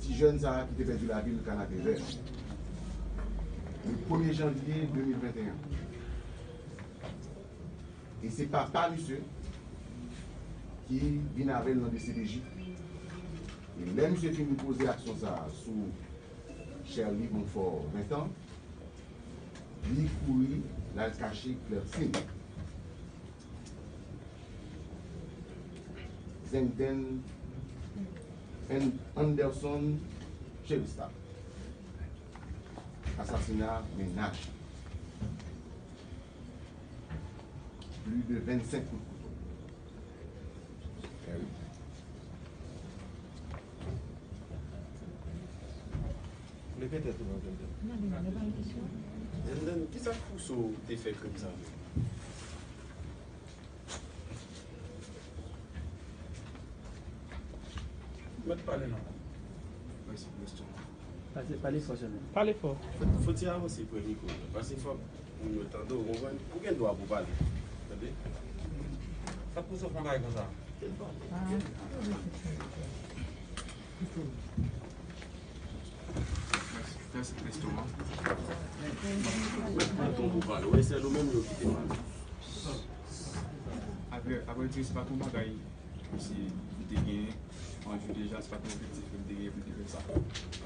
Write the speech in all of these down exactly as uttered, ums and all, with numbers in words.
Ti jèn sa a ki te pèdi lavi l Kanapevè, le premye janvye de mil venteyen. E se papa misye ki vin avè l nan D C P J. E lè misye fin poze aksyon sa a sou Sherly Montfort, ven tan, li kouri l al kache Clercine. Zenden An-, Anderson Cherista. Asasina mennaj. Plis de vennsenk kout kouto. Repete tou, repete. Zenden, kisa k pouse w te fè krim sa a? Mèt pale non. Mèsi pou kesyon an. Pale, pale fò sèlman. Pale fò. Fò, fò ti avanse pre mikwo a, paske fòk moun yo tande w, konprann? Ou gen dwa pou w pale. Tande? Sa k pouse w fè yon bagay konsa? Mèsi, mèsi pou kesyon an. Mwen tonbe ou pale. Ou wè, se nou menm yo ki te mal. Apre, apre di, se pa t yon bagay kòmsi m te gen anvi deja, se pa t yon objektif ke m te gen pou m te fè sa.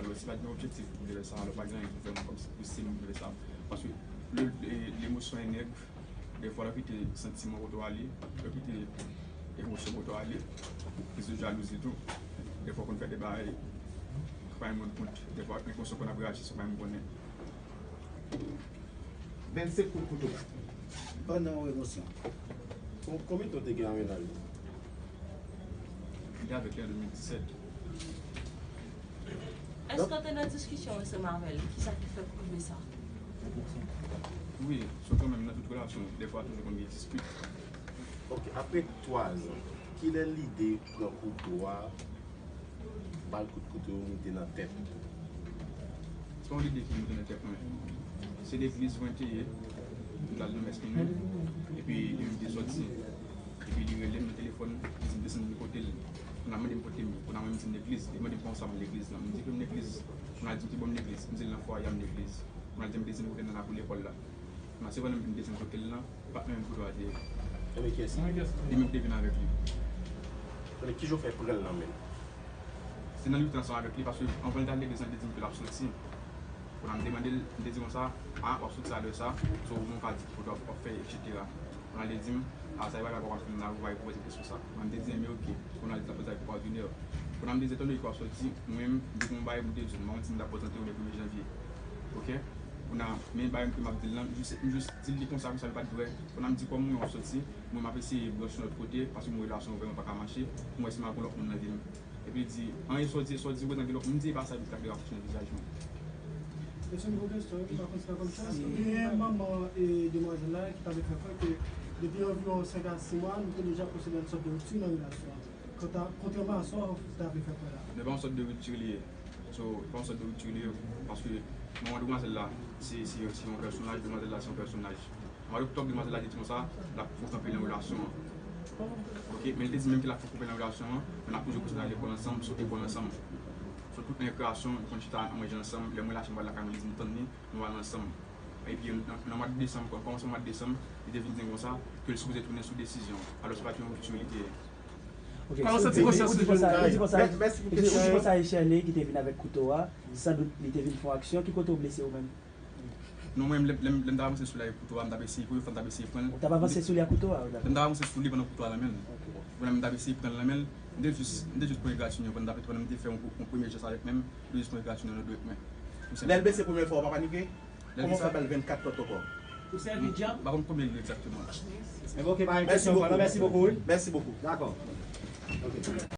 Alò, si pa t gen objektif pou m te fè sa, alò pa gen anyen pou fè m kòmsi pouse m pou m te fè sa. Paske le, le, lemosyon e nèg, defwa lè w kite santiman kote w ale, lè w kite emosyon kote w ale, kriz de jalouzi tou, defwa w konn fè de bagay, pa yon moun kont, defwa emosyon konn ap reyaji san pa yon moun konnen. Vennsenk kout kouto. Pandan yon emosyon. Kon-, konbyen tan w te gen an mennaj ou? M te avèk li an de mil disèt. Èske w te nan diskisyon ansanm avè l? Kisa ki fè w rive sa? Wi, se kanmenm nan tout relasyon, defwa toujou konn gen dispit. Ok, apre twa zan, kilè lide pran kouto a, ba l kout kouto yo moute nan tèt? Se pa yon lide ki moute nan tèt mwen. Se legliz mwen te ye, m t al nan mès mwen, epi li vin te sòti. Epi li rele m nan telefòn, li di m desann vin kote l. Kounye a mande m kote m ye, kounye a mwen m di l legliz. Li mande m kòman sa m legliz la. M di ke m legliz. Kounye a l di m ki bò m legliz. M di l nan fwaye a m legliz. Kounye a l di m desann kote l nan lakou lekòl la. Kounye a se pandan m vin desann kote l lan, patnè m kote a te ye. Li menm te vin avèk li. Kounye a kijan w fè pran l nan men l? Se nan lite ansanm avèk li, paske anvan l t al legliz lan, li te di m ke l ap soti. Kounye a m te mande l, m te di konsa, a, w ap soti alè sa, so ou menm w ka di ki kote w ap, w ap fè, etsetera. Kounye a li di m, a, sa e bagay pa w ap fè m la, ou pa repoze kesyon sa. Kounye a m te di, enben oke. Kounye a li t ap poze avèk pòdinè. Kounye a m te di, etan done ke w ap soti, mwen menm, m te gen yon bagay pou m te di w, m pa konn si m t ap prezante w le premye janvye. Oke? Kounye a, men bagay ke m ap di l lan, m jis, m jis di l li konsa, konsa, li pa t vrè. Kounye a m di, kòm mwen w ap soti, mwen m ap eseye branche yon lòt kote, paske mwen relasyon an vrèman pa ka mache, pou mwen si m al gon lòt moun nan vi m. Epi li di, anyen sa w di, sa w di, ou gentan gen lòt moun. M di, e pa sa, epi l t ap rapwoche nan vizaj mwen. Mesye, nouvo kesyon, wi, m pa konn si pa konn sa. Gen manman, e, demwazèl la ki t ap fè kwè ke depi anviwon senk a sis mwa, nou te deja pwosede a yon sòt de ripti nan relasyon an. Kontra-, kontrèman a sa w t ap fè kwè la. Men pa yon sòt de ripti li ye. So, pa yon sòt de ripti li ye, paske manman demwazèl la, se, se, se yon pèsonaj, demwazèl la, se yon pèsonaj. Mwa oktòb, demwazèl la te di konsa, l ap fè kanpe nan relasyon an. Oke, men li te di menm ke l ap fè kanpe nan relasyon an, men n ap toujou kontinye al lekòl ansanm, sote bòl ansanm. So, tout nan rekreasyon, nou konn chita, n ap manje ansanm, lè mwen lache m pral lakay mwen, li di m tann li, nou al ansanm. Epi, nan, nan mwa desanm, kòm, kòmanse mwa desanm, li te vin di m konsa, ke l sipoze tounen sou desizyon an. Alò, se pa t yon ripti li te ye. Ok, ou di konsa, ou di konsa, ou di konsa, ou di konsa e Sherly ki te vin avèk kouto a, san dout li te vin fè yon aksyon, ki kote w blese ou menm? Non, mwen, lè, lè, lè m t ap avanse sou li avèk kouto a, m t ap eseye, premye fwa m t ap eseye pran l. Ou t ap avanse sou li ak kouto a? Lè m t ap avanse sou li pandan kouto a nan men l. Ok. Pandan m t ap eseye pran l nan men l, m te jis, m te jis pran egratignan pandan m t ap, pandan m te fè yon, yon premye jès avèk men m, m te jis pran egratignan nan dwèt mwen. Tou senpleman. Lè l blese premye fwa, ou pa panike? Kòman w fè ba l vennkat lòt ankò? Ou sèvi dyab? M pa konn konbyen l ye egzakteman. Enben, ok, pa gen kesyon ankò, non, mèsi bokou, wi. Mèsi bokou. Dakò. Ok.